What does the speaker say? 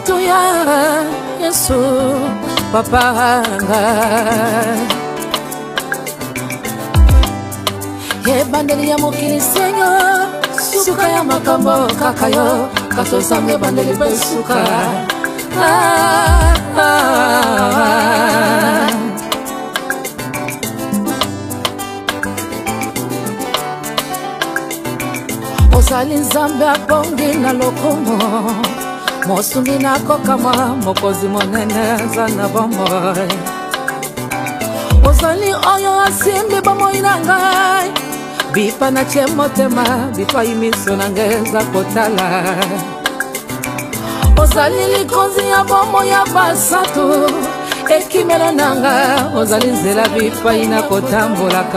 motuya Yesu papa ngai. Ebandeli ya mokili Seigneur, suka ya makambo kaka yo, kasi ozanga ebandeli mpe suka. Ah, ah, ah. Ozali Nzambe abongi na lokumu, mosungi na kokamwa, mokonzi monene aza na bomoi. Ozali oyo asimbi bomoi na ngai, bipa na tie motema, bipai miso na ngai eza kotala. Ozali likonzi ya bomoi ya basantu, ekimelo na nga, ozali nzela bipai na kotambolaka.